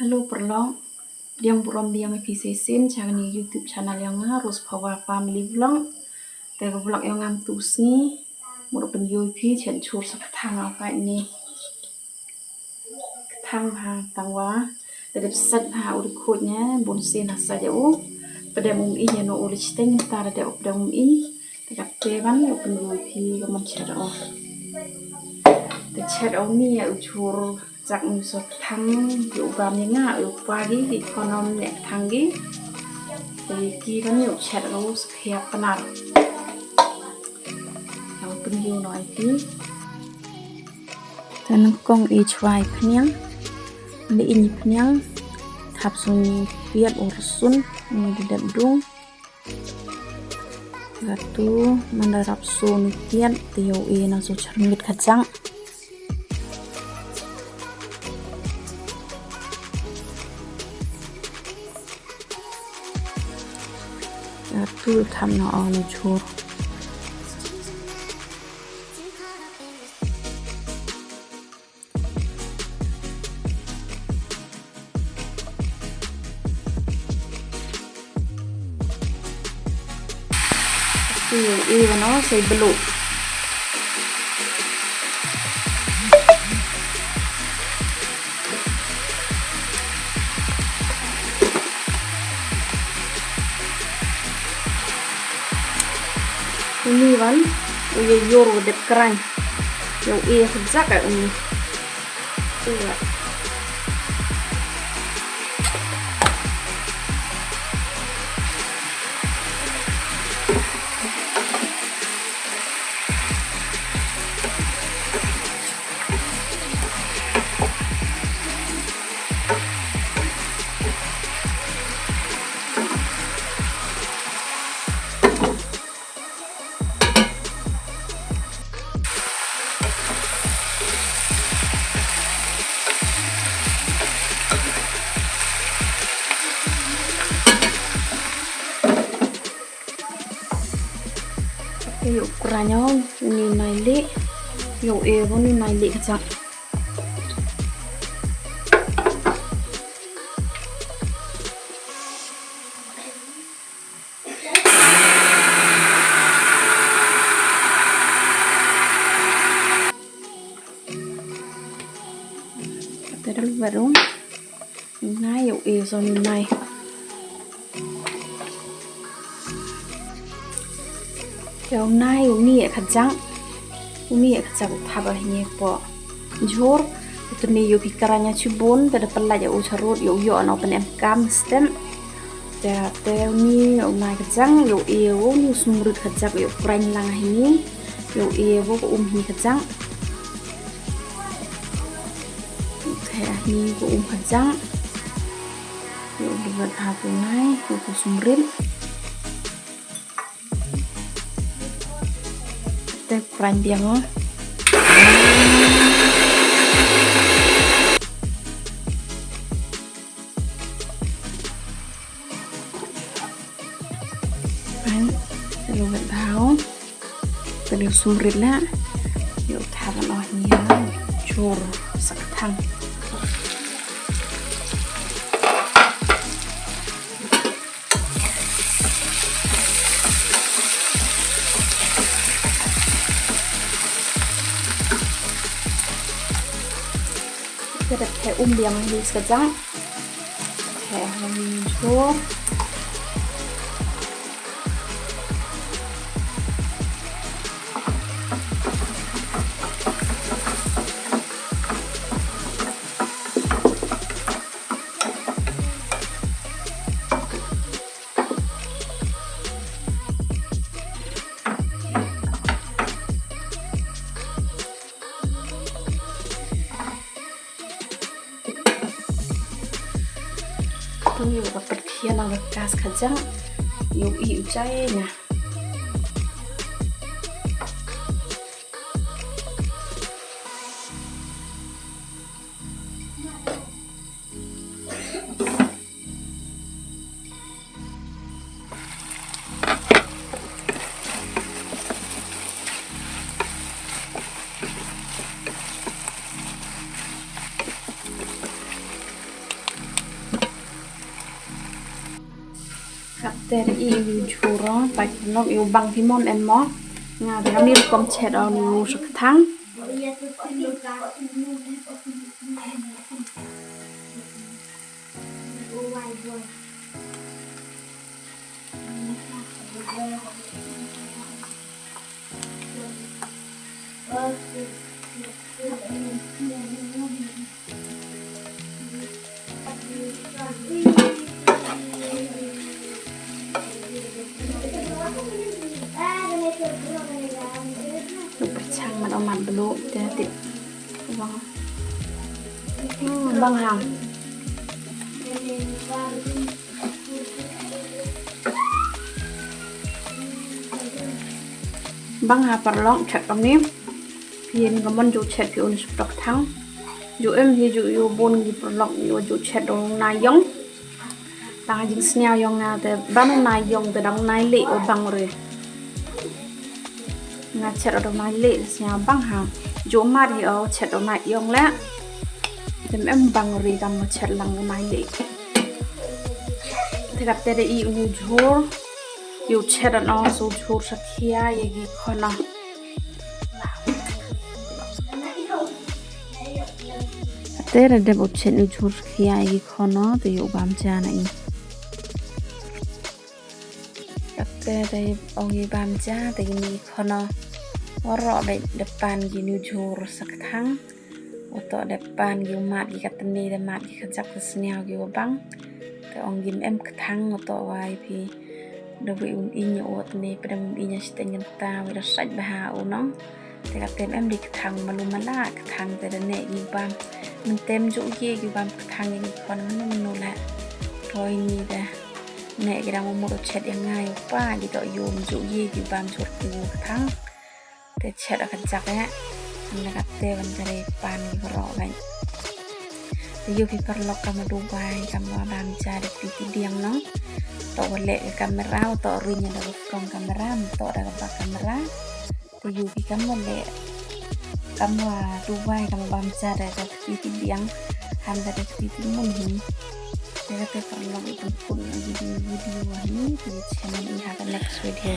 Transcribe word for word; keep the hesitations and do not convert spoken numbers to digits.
Hello paralok, pdiang burom biang ïa phi sa shisien sha kane ka YouTube channel jong nga, Rose Power Family Vlog. Te ka vlog jong nga mynta u sngi, mut u pynïoh ïa phi shen jhur sa kthang u kai ne. Kthang ha tangwa, te dep sait ha u dei khuid ne, bun sien ha sait ïa u. Pdem um ïeh ïa no u lei chiteng mynta da dep u pdem um ïeh. Te ka te ban u pynïoh ïa phi ka mon chet o. Te chet o ni ïa u jhur. Jak ngi sa kthang ïa u bam ïa nga ïa u pa gi ki khon ym ne kthang gi. Te ki ban ïa u chet u sa khia pnar. Ïa u pynïoh noh ïa ki. Te nyngkong i chwa i phniang. Leh i phniang. Thap sung piat u rsun ngi da dep dung. Katu man da rap so ni tiat te ïoh i na so chyrmit kajang. Katu tham na ong jhur. Ïa, ïa, no, sa i blue. Uni wan, u ïa ïor u dep krang. Ïa u e hajak a uni. Ïa. Ïa u kra ñiaw, uni nai leh. Ïa u e, uni nai leh kajak. Kata dah luar dong. Nai ïa u e so nai. Ïa u nai uni ïa kajak. Uni ïa kajak u thap a hi ngi po. Jhur, u tuni ïa u ki kra ñiaw chibun, te da pynlait ïa u charud, ïa u ïoh na u pynem kam step. Te, te uni ïa u nai kajak, ïa u e uni u sumrit kajak, ïa u kren lang hi ngi. Ïa u e u ka um hi kajak. Te hi u ka um kajak. Ïa u libat ha u nai, ïa u sumrit. Te kren biang o. Kren, te lu vet bha o. Te lu sumrit la. Ïa u thap noh nia. Jhur sa kthang. Te da phe um biang hi sa kajak. Phe ha mi jhur. Katu ïa ka pyrkhia na ka kas kajak ïa u i u jai na. Katte da i u jhur, pai khnok i u bang phi mon em mo. Nga da ngam i rukom chet o nu sa kthang. Pyrshang man o mat bluh te tip. Bang. Hmm, bang ha. Bang ha paralok, chet kam ni. Phin ka mon ju chet phi un suk tok thang. Ju em hi ju yu bun ki paralok yu ju chet dong na yong. Tang jingsniaw yong nga te ban na yong te dang na le o bang re. Nga chet o dong na le sniaw bang ha. Ju mat hi o chet dong na yong le. Tem em bang re kam chet lang na le. Te katte da i u jhur. Yu chet an o su jhur sa khia ye ki khon o. Te da dep u chet u jhur sa khia i khon o, te yu bam ja na i. Te da ong i bam ja, te i ni khon o. Waro be depan ki nu jhur sa kthang. Uto depan ki mat ki katne, de mat ki kajak, te sniaw ki wa bang. Te ong kim em kthang uto wai phi. Da wei um inya uto ne, pedam um inya siteng ngenta, wei da sait baha u nong. Te katem em di kthang malu mala kthang te da ne ki bam. Mentem ju ye ki bam kthang ini khon menu menu la. Roi ni da. Ne ki dang umur chet yang ngai pa ki to yum ju ye ki bam sur tu kthang. Te chet a kajak ya. Anda katte ban jare pan ki bro ban. Te yu phi paralok kama Dubai, kama bam ja da phi phi diang nong. To wale ke kamera, to rinya da from kamera, to da ba kamera. Te yu phi kama le kama Dubai, kama bam ja da da phi phi diang. Ham da da phi phi mun hin. Te katte paralok i pun pun video video wahini, te channel i ha ka next video.